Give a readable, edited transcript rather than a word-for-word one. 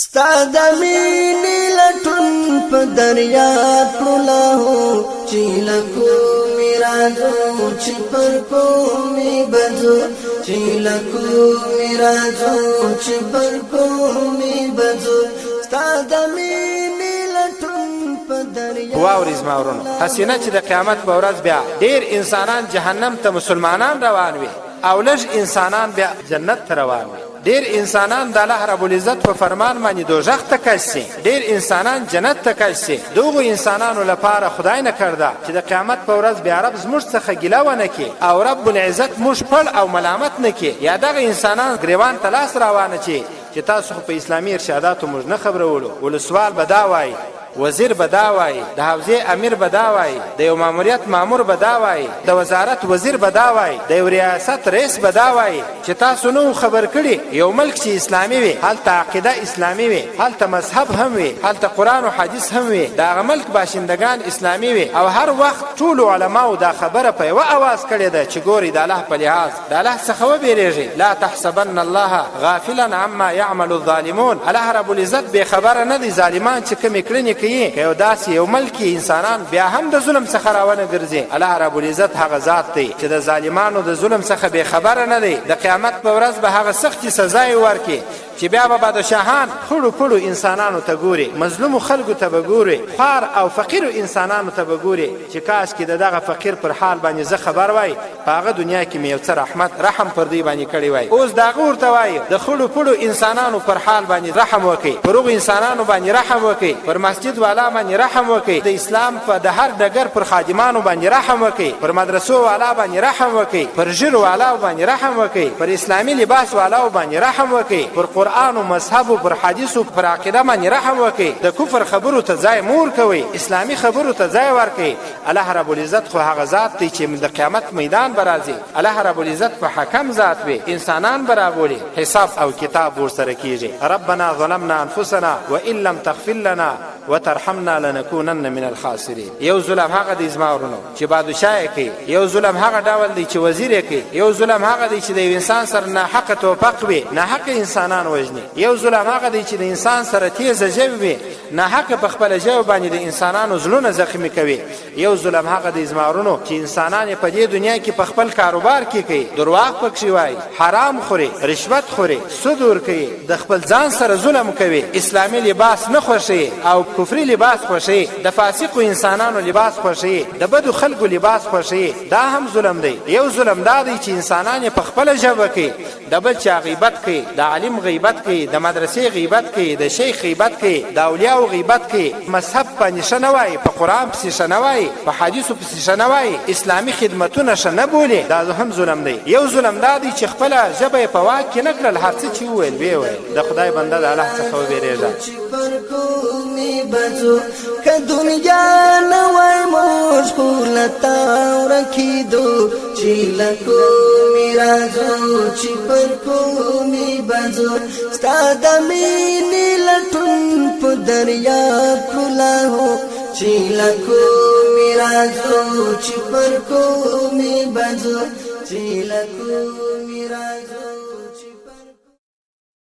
ستا د مینې لټون په دریاب کړو لاهو، چې له کومې راځو چې پر کومې به ځو، چې له کومې راځو چې پر کومې به ځو، ستا د مینې لټون په دریاب. واوري زما ورونو، هسې نه چې د قیامت په ورځ بیا ډېر انسانان جهنم ته مسلمانان روان وي او لږ انسانان بیا جنت ته روان وي. ډېر انسانان د الله رب العزت په فرمان باندې دوزخ ته کش سي، ډېر انسانان جنت ته کش سي. دغو انسانانو لپاره خدای نه کرده چې د قیامت په ورځ بیا رب زموږ څخه ګیله ونه کړي او رب العزت موږ پړ او ملامت نه کړي، یا دغه انسانان ګریوان ته لاس راوانه چي چې تاسو خو په اسلامي ارشاداتو موږ نه خبرولو. ولسوال به دا وایي، وزیر به دا وایي، د حوزې امیر به دا وایي، د یو ماموریت مامور به دا وایي، د وزارت وزیر به دا وایي، د یو ریاست رئیس به دا وایي چې تاسو نه وو خبر کړي. یو ملک چې اسلامي وي، هلته عقیده اسلامي وي، هلته مذهب هم وي، هلته قرآن و حدیث هم وي، د هغه ملک باشندګان اسلامي وي، او هر وخت ټولو علماو دا خبره په یوه اواز کړې ده چې ګورئ د الله په لحاظ د الله څخه وبېرېږئ، لا تحسبن الله غافلا عما يعمل الظالمون. الله رب العزت بې خبره نه دی ظالمان چې کومې کړنې کوي. که یو داسې یو ملک کې انسانان بیا هم د ظلم څخه راونه ګرځي، الله رب العزت هغه ذات دی چې د ظالمانو د ظلم څخه بې خبره نه دی. د قیامت په ورځ به هغه سختې سزا یې ورکړي چې بیا به بادشاهان خړو پړو انسانانو ته ګوري، مظلومو خلکو ته به ګوري، خوار او فقیرو انسانانو ته به ګوري چې کاش کې د دغه فقیر پر حال باندې زه خبر وای، په هغه دنیا کې مې یو څه رحمت رحم پر دوی باندې کړی وای. اوس د هغه ورته وایي د خړو پړو انسانانو پر حال باندې رحم وکړئ، پر هغو انسانانو باندې رحم وکړئ، پر مسجد والا باندې رحم وکړئ، د اسلام په د هر ډګر پر خادمانو باندې رحم وکړئ، پر مدرسو والا باندې رحم وکړئ، پر ږیرو والاو باندې رحم وکړئ، پر اسلامي لباس والاو باندې رحم وکړئ، پر قرآن و مذهب و پر حدیث و پر عقیده باندې رحم وکړئ. د کفر خبرو ته ځای مه ورکوئ، اسلامي خبرو ته ځای ورکړئ. الله رب العزت خو هغه ذات دی چې د قیامت میدان به راځي، الله رب العزت په حکم ذات وي، انسانان به رابولي، حساب او کتاب ورسره کیږي. ربنا ظلمنا انفسنا وان لم تغفر لنا وترحمنا لنکونن من الخاسرین. یو ظلم هغه دی زما ورونو چې بادشاه یې کوي، یو ظلم هغه ډول دی چې وزیر یې کوي، یو ظلم هغه دی چې د یو انسان سره ناحقه توپک وي، ناحقه انسانان وژني، یو ظلم هغه دی چې د انسان سره تیزه ژبه وي، ناحقه په خپله ژبه باندې د انسانانو زړونه زخمي کوي، یو ظلم هغه دی زما ورونو چې انسانان یې په دې دنیا کې په خپل کاروبار کې کوي، درواغ پکښې وایي، حرام خوري، رشوت خوري، سود ورکوي، د خپل ځان سره ظلم کوي، اسلامي لباس نه خوښوي او کفري لباس خوښوي، د فاسقو انسانانو لباس خوښوي، د بدو خلکو لباس خوښوي، دا هم ظلم دی. یو ظلم دا دی چې انسانان یې په خپله ژبه کوي، د بل چا غیبت کوي، د عالم غیبت کوي، د مدرسې غیبت کوي، د شیخ غیبت کوي، د اولیاو غیبت کوي، مذهب باندې ښه نه وایي، په قرآن پسې ښه نه وایي، په حدیثو پسې ښه نه وایي، اسلامي خدمتونه ښه نه بولي، دا هم ظلم دی. یو ظلم دا دی چې خپله ژبه یې په واک کې نه کړل، هر څه چې وویل ویې ویل. د خدای بنده د الله څخه وبېرېږه. چې پر کومې به ځو، که دنیا نه وای موږ خو له تا ورکېدو، چې له کومې راځو چې پر کومې به ځو، ستا د مینې لټون په دریاب کړو لاهو، چې له کومې راځو چې پر کومې به ځو، چې له کومې راځو.